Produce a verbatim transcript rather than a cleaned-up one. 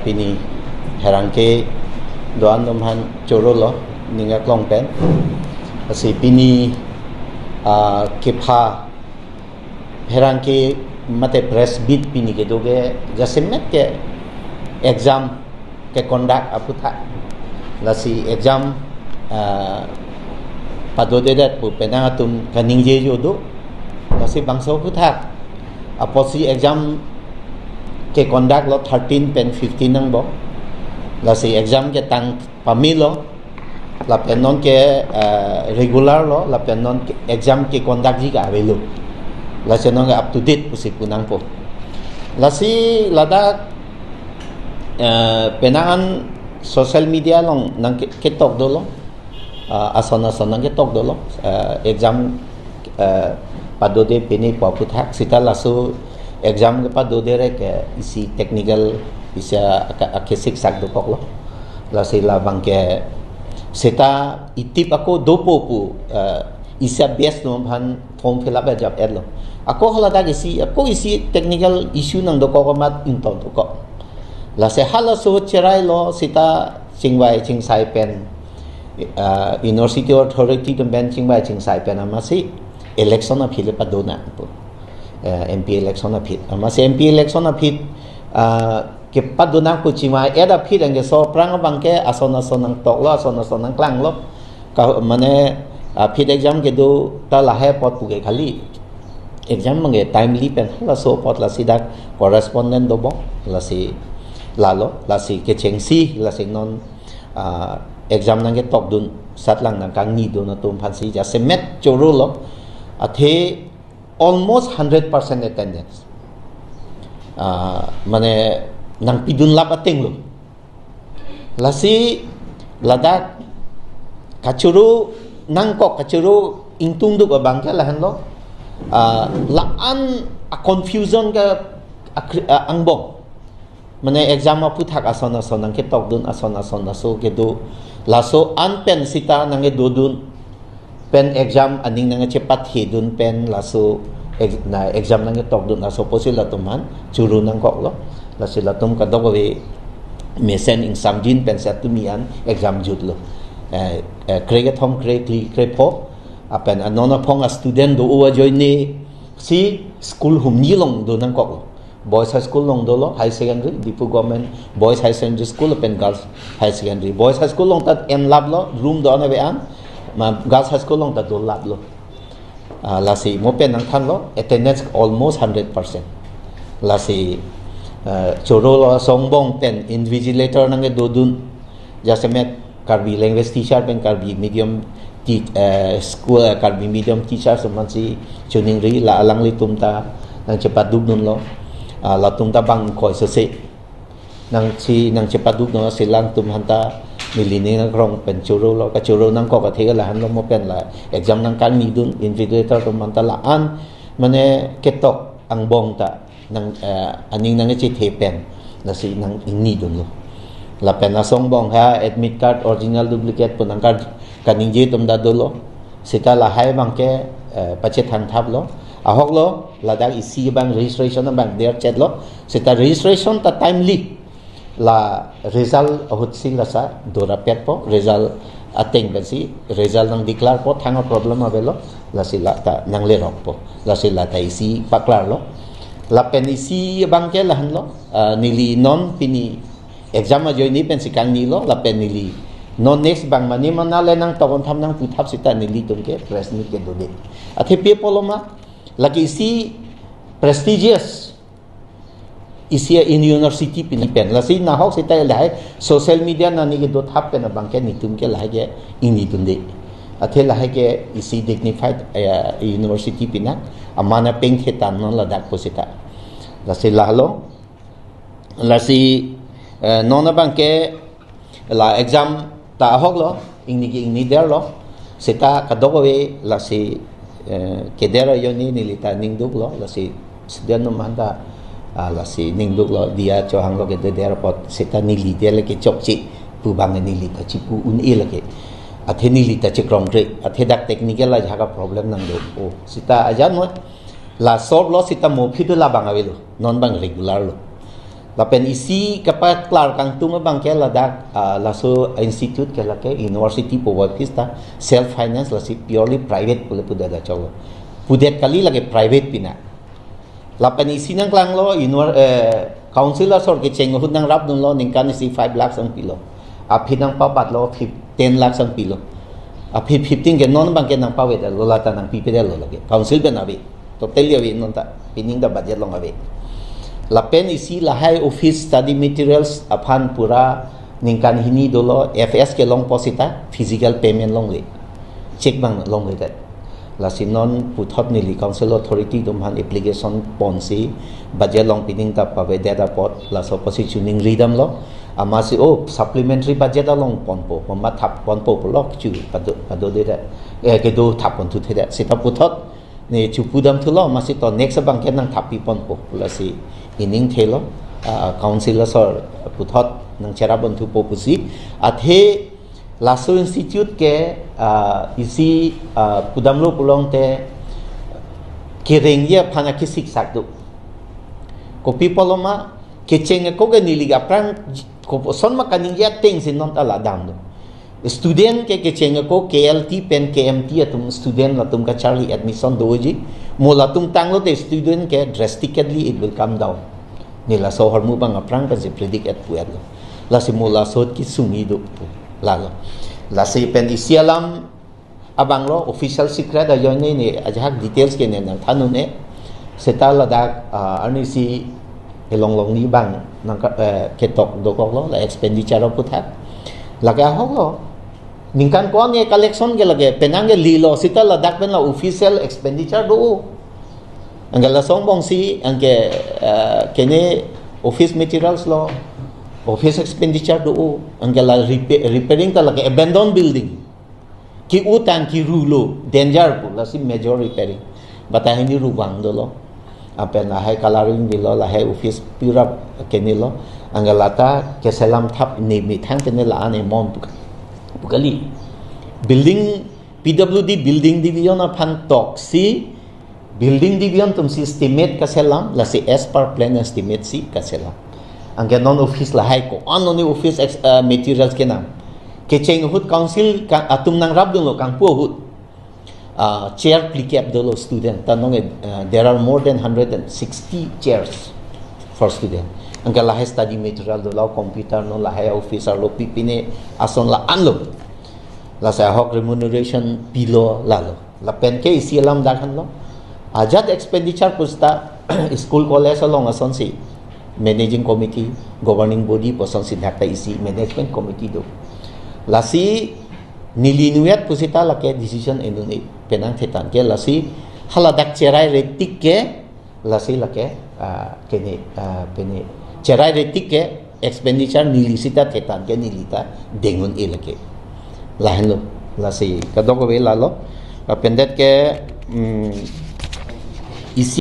Pini pherangke do-an atum aphan choro lo, ning aklong pen. Lasi pini, ah, kepha pherangke mate press meet pini kedo ke jasemet ke exam keconduct aputhak. Lasi exam, ah, padodedet pu penang atum kaningje jo do. Lasi bangso aputhak apotsi exam keconduct lo thirteen pen fifteen angbong. Lasi exam ketang pame lo. Lapen non ke, eh, regular lo, lapen non ke exam keconductji ke avelo. Lasi non ke up to date pusi pu nangpo. Lasi ladak, eh, penang an social media along nangke-, ketok dolo. Ah, ason ason nangketok dolo. Eh, exam, eh, padode pini pu aputhak, seta laso exam kepadode re ke isi technical, isi aka-, akesik sak dokoklo. Lasi labang ke seta itip ako dopo pu, eh, isi a-batch atum aphan form fill up ajap-etlo. Ako haladak isi, ako isi technical issue nangdokok amat ingtong dokok. Lasi halaso cherai lo seta chingvai chingsai pen, ah, University Authority atum pen chingvai chingsai pen amatsi election aphi le padonang pu. Eh, M P election aphi. Amatsi M P election aphi, ah, kepadonang pu chingvai-et aphi anke so aphrang abang ke ason ason nangtoklo, ason ason nangklanglo. Ka, mane, ah, aphi exam kedo ta lahai apot pu ke kali. Exam abang ke timely pen halaso apot lasi dak correspondent dobom, lasi lalo, lasi kechengsi, lasi non, ah, exam nangketokdun satlang nangkangnidun atum aphansi jasemet choro lo. Athe almost hundred percent attendance. Ah, mane nangpidunlap ateng lo. Lasi ladak kachoro nangkok, kachoro ingtungduk abang ke lahenlo. Ah, la-an a-confusion ke akri-, ah, angbong. Mane exam aputhak ason ason nangketokdun, ason ason laso kedo. Laso an pen seta nangkedodun pen exam aning nangchepathedun pen laso ex-, na exam nangketokdun laso apotsi latum aphan choro nangkoklo. Lasi latum kadokave mesen ingsamjin pen setumi an exam jutlo. Eh, eh, krekethom, krekli, krepho. Lapen anon aphong a-student do-o ajoine si school humni along do nangkoklo. Boys High School along dolo, high secondary, Diphu Government Boys High Secondary School lapen Girls High Secondary. Boys High School along ta enlaplo, room do-an ave an, ma Girls High School along ta dolaplo. Ah, lasi mo pen nangthanlo, attendance almost hundred percent. Lasi, ah, choro lo songbong pen invigilator nangkedodun, jasemet Karbi language teacher pen Karbi medium ti-, eh, school, eh, Karbi medium teacher atum aphansi choningri, la alanglitum ta nangchepadukdunlo. Ah, latum ta bang ingkoi sose nangche-, nangchepadukdun, si alangtum aphanta neli ning aklong pen choro lo, kachoro nangkok athe ke lahenlo, mo pen la exam nangkangnidun, invigilator atum aphanta la-an mane ketok angbong ta nang, eh, aning nangchethe pen lasi nangnidunlo. Lapen asongbong ha admit card original duplicate pu nangkar kaningje atum ta dolo. Seta lahai abang ke, eh, pachethangthaplo. Ahok lo, ladak isi abang registration abang der chetlo. Seta registration ta timely. La result ahutsi lasa dorapetpo, result ateng pensi result nangdeclarepo, thang a-problem avelo, lasi lata nanglerokpo, lasi lata isi paklarlo. Lapen isi abang ke lahenlo, ah, neli non pini exam ajoine pensi kangnilo, lapen neli non next abang mane mana le nangtokon tham nangputhap seta nelitum ke press meet kedode. Athe pi apotlo ma, lake isi prestigious isi a-university pini pen. Lasi nahok seta lahai social media nani kedothap pen abang ke netum ke lahai ke ingnidunde. Athe lahai ke isi dignified, eh, university pina amana pengthetan non ladak pu seta. Lasi lahelo, lasi, eh, non abang ke la exam ta ahok lo, ingni ke ingni derlo, seta kadokave lasi, eh, keder ajoine neli ta ningduklo, lasi student atum aphanta, ah, lasi ningduklo, diya chohanglo kede der apot, seta neli der le kechokche pu abang neli ta chipu un-e lake. Athe neli ta chikrongkre, athe dak technical ajahak a-problem nangdo. Oh, seta ajan mo, la solve lo seta mo aphi do labang avelo, non abang regular lo. Lapen isi kapaklar kangtung abang ke ladak, ah, laso institute ke lake university pu office ta self finance, lasi purely private pule pudet da cholo. Pudet kali, lake private pina. Lapen isi nangklanglo, inwar, eh, council asor kecheng ahut nangrapdunlo, ningkan isi five lakhs nangpilo. Aphi nangpabatlo, fif-, ten lakhs nangpilo. Aphi fifteen ke non abang ke nangpavedetlo, lata nangpipedetlo lake. Council pen ave. Totally ave non ta. Pining ta budget along ave. Lapen isi lahai office study materials aphan pura ningkan hini dolo, F S kelong pusita, physical payment longle. Cheque abang longledet. Lasi non puthot neli council authority atum aphan application ponsi, budget along pining ta pavedet apot, laso apotsi chuningri damlo. Amatsi, oh, supplementary budget along ponpo, mama thap ponpo pulo, chu pado, padodedet. Eh, kedo thap ponthuthedet. Seta puthot ne chepudamthulo, amatsi to next abang ke nangthappi ponpo, lasi ining thelo, ah, council asor puthot nangcherap ponthupo pusi, athe laso institute ke, ah, isi, ah, pudamlo pulote kerengji aphan akesik sak do. Kopi pulo ma, kecheng ako ke neli aphrang kopuson ma kaningje atengsi non ta la damlo. Student ke kecheng ako K L T pen K M T atum student latum kacharli admission doji. Mo latum tanglote student ke drastically it will come down. Ne laso ahormu abang aphrang pensi predict et puetlo. Lasi mo laso ahut kesung-i do pu lalo. Lasi pen isi alam abanglo, official secret ajoine ne ajahak details ke ne nangthan un-e. Seta ladak, ah, arnisi elong longni abang nang ka-, eh, ketok dokoklo, la expenditure aputhak. Lake ahoklo. Ningkan ko-an ke collection ke lake, penang ke lilo, seta ladak pen la official expenditure do. Anke lason angbongsi, anke, eh, kene office materials lo, office expenditure do. Anke la repa-, repairing ta lake abandoned building. Ke-o tang kerulo, danger pu, lasi major repairing. Bata hini ruvang dolo. Lapen lahai colouring bilo, lahai office pura kenelo. Anke lata keselam thap ne methang pen la-an amount pu ka-, pu kali. Building, P W D building division aphan toksi, building division atumsi estimate kaselam, lasi as per plan estimate si kaselam. Anke non office lahai ko-an non office ex-, eh, materials kenam. Kecheng ahut council ka-, atum nangrapdunlo kangpu ahut. Ah, chair phlikep dolo student. Ta nonke, eh, there are more than hundred and sixty chairs for student. Anke lahai study material dolo, computer lo, lahai office arlo, pipine ason la-anlo. Lasi ahok remuneration pilo lalo. Lapen ke isi alam dak henlo. Ajat expenditure pusita school college along asonsi managing committee, governing body pu asonsi dak ta isi management committee do. Lasi neli inutvet pusita lake decision en un-e, penang thetan ke, lasi haladak cherai retik ke, lasi lake, ah, kene, ah, pene, cherai retik ke expenditure neli sita thetan ke neli ta deng un-e lake. Lahenlo, lasi kadokave lalo. Lapen det ke, mm, isi